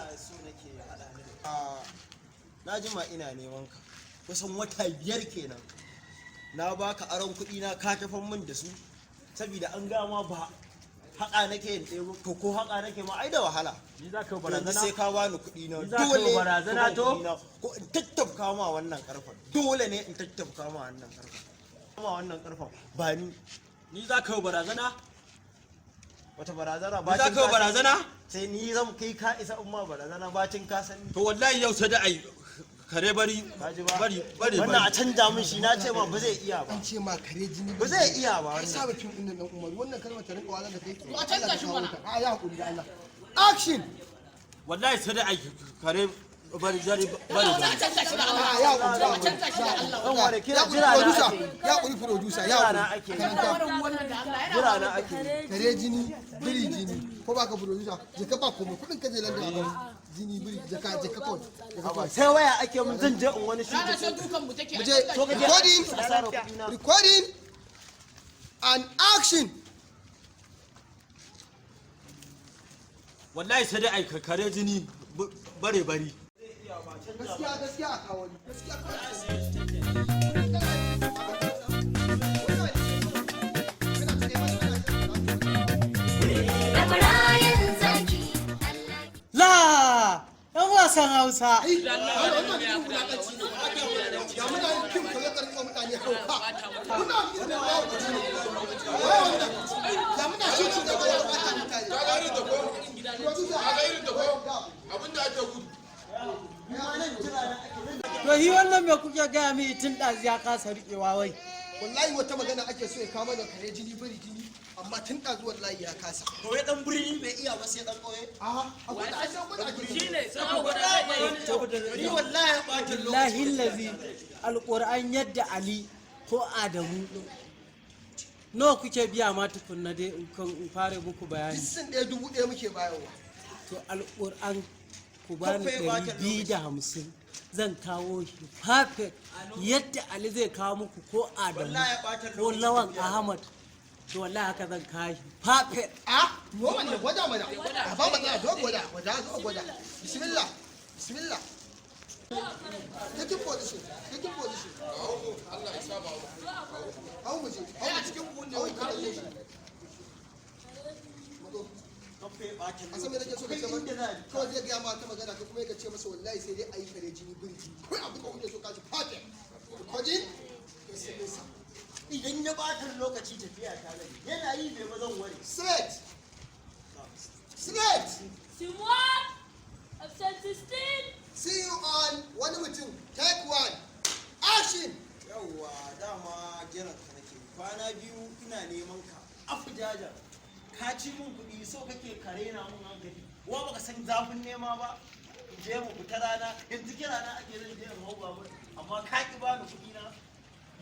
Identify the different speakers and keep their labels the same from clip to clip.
Speaker 1: Allah so nake haɗa ni da na jima ina neman ka, kusan wata 5 kenan. Na baka aron kuɗi na, ka tafan min da su saboda an gama ba haƙa nake yin ɗebo. To ko haƙa nake ma ai da wahala.
Speaker 2: Ni za ka yi
Speaker 1: Yanzu
Speaker 2: barazana?
Speaker 1: sai ka bani kuɗi na.
Speaker 2: Ni za ka yi
Speaker 1: Dole
Speaker 2: barazana
Speaker 1: ka bani
Speaker 2: to?
Speaker 1: kuɗi na, ko in tattafka ma wannan karfan. Dole ne in tattafka ma wannan karfan, ma wannan karfan ba ni.
Speaker 2: Ni za ka yi barazana?
Speaker 1: Wata barazana?
Speaker 2: Ni za ka yi barazana?
Speaker 1: Sai ni zan kai ka isa in ma barazana bacin ka sani?
Speaker 2: To wallahi yau sai da ai kare bari.
Speaker 1: Ka ji ba?
Speaker 2: Bari bari.
Speaker 1: Wannan a
Speaker 2: Bari.
Speaker 1: canja min shi, na ce ma ba zai iya ba.
Speaker 3: An ce ma kare jini.
Speaker 1: Ba zai iya ba
Speaker 3: Ka
Speaker 1: wannan.
Speaker 3: saba fim din nan, Umar, wannan kalmar ta rinka wahalar da kai.
Speaker 4: To a canza shi mana.
Speaker 3: A ya hakuri da Allah. Action.
Speaker 2: Wallahi sai da ai kare bari bari bari.
Speaker 4: Allah, a canza shi da Allah.
Speaker 3: A ya hakuri.
Speaker 4: A canza shi da Allah.
Speaker 1: Ɗan ware, kira
Speaker 3: Ya hakuri
Speaker 1: jira na
Speaker 3: producer.
Speaker 1: ake yi.
Speaker 3: Ya hakuri producer, ya
Speaker 1: Jira na
Speaker 3: hakuri.
Speaker 1: ake yi.
Speaker 3: Karanta.
Speaker 4: Wannan da Allah yana
Speaker 1: Jira na ake yi.
Speaker 3: Kare jini biri jini, ko baka producer, je ka ba komai kudin ka je London a jini biri, je ka, je ka kawai, je ka kawai.
Speaker 1: Sai waya ake mun, zan je in wani shi.
Speaker 4: Rana sai dukan mu take.
Speaker 3: Mu je.
Speaker 4: A canza shi.
Speaker 3: Recording.
Speaker 1: Asarar kuɗi na.
Speaker 3: Recording and action.
Speaker 2: Wallahi sai da ai kare jini bare bari.
Speaker 3: Gaskiya gaskiya a kawo ni gaskiya kawai.
Speaker 5: Ibrahim zaki.
Speaker 6: La! ‘Yan wasan Hausa!
Speaker 3: Ai, wannan irin wulaƙanci ne. Ya muna yin fim ka zo ka riƙa mutane hauka. Muna yin mahaukaci ne. Wai wannan? Ya muna shooting da ka zo ka ɓata mutane.
Speaker 7: Ka ga irin da ko?
Speaker 3: Producer.
Speaker 7: Ka ga irin da ko? Abinda ake gudu.
Speaker 6: To shi wannan me kuke gaya mini tun ɗazu ya kasa riƙewa wai?
Speaker 3: Wallahi wata magana ake so ya kama da kare jini biri jini, amma tun ɗazu wallahi ya kasa.
Speaker 1: To wai dan birni bai iya ba sai dan ƙauye?
Speaker 3: A'a, akwai da ake gwada ake.
Speaker 1: Ni wallahi ya ɓata lokaci.
Speaker 6: Billahi lazi, alƙur'an yadda Ali ko Adamu, nawa kuke biya ma tukunna dai in kan in fara muku bayani?
Speaker 3: Dissin ɗaya 1000 muke bayarwa.
Speaker 6: To alƙur'an ku bani
Speaker 1: Kafa ya bata
Speaker 6: 250, zan kawo shi perfect yadda Ali zai kawo muku ko Adamu
Speaker 1: Wallahi ya ɓata
Speaker 6: ko
Speaker 1: lokaci
Speaker 6: Lawan
Speaker 1: tafiya.
Speaker 6: Ahmad. To wallahi haka zan kawo shi perfect.
Speaker 3: A, normal ne, gwada mana. A ba matsala, zo gwada, gwada, zo gwada. Bismillah, bismillah. Taking position, taking position.
Speaker 7: Allah ya saba mu.
Speaker 3: Hau mu je, hau mu cikin buhun ne, hau ka kalle shi. Matso.
Speaker 1: Kafa ya ɓata
Speaker 3: A san me nake so ka ce
Speaker 1: lokaci.
Speaker 3: masa? Kawai zai gaya ma wata magana, ka kuma ka ce masa wallahi sai dai a yi kare jini biri jini. Kawai abin da kuke so ka ji perfect. Recording? Nesa, nesa.
Speaker 1: Idan ya ɓata lokaci tafiya ta zai yana yi bai ba, zan ware.
Speaker 3: Straight. Straight.
Speaker 5: Scene 1, episode 16.
Speaker 3: See you on wani mutum. Take one. Action.
Speaker 1: Yawwa, dama jiran ka nake, kwana 2 ina neman ka afu jaja. Ka ci min kuɗi, so kake kare na mun hankali. Wa baka san zafin nema ba? In je mu fita rana, yanzu kira na ake zan je in hau babur, amma ka ki bani kuɗi na.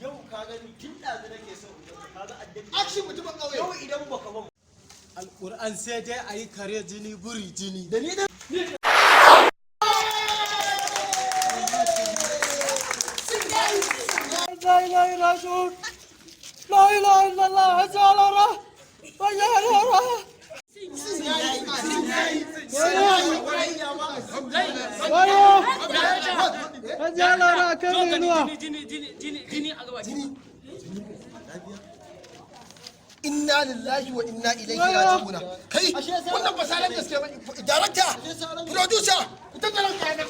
Speaker 1: Yau ka gani, tun ɗazu nake so in ganka, ka ga addabi.
Speaker 3: Action, mutumin ƙauye.
Speaker 1: Yau idan baka ban
Speaker 6: Alƙur'an sai dai a yi kare jini buri jini.
Speaker 1: Da ni da
Speaker 6: La ilaha illallah. La ilaha illallah. Hajalala. Hajalala. Wayo. Hajalala kan inuwa.
Speaker 4: Jini jini jini jini a gaba.
Speaker 3: Inna lillahi wa inna ilaihi raji'una. Kai, wannan fasalan gaske ba. Director, producer, ku tattara kayana.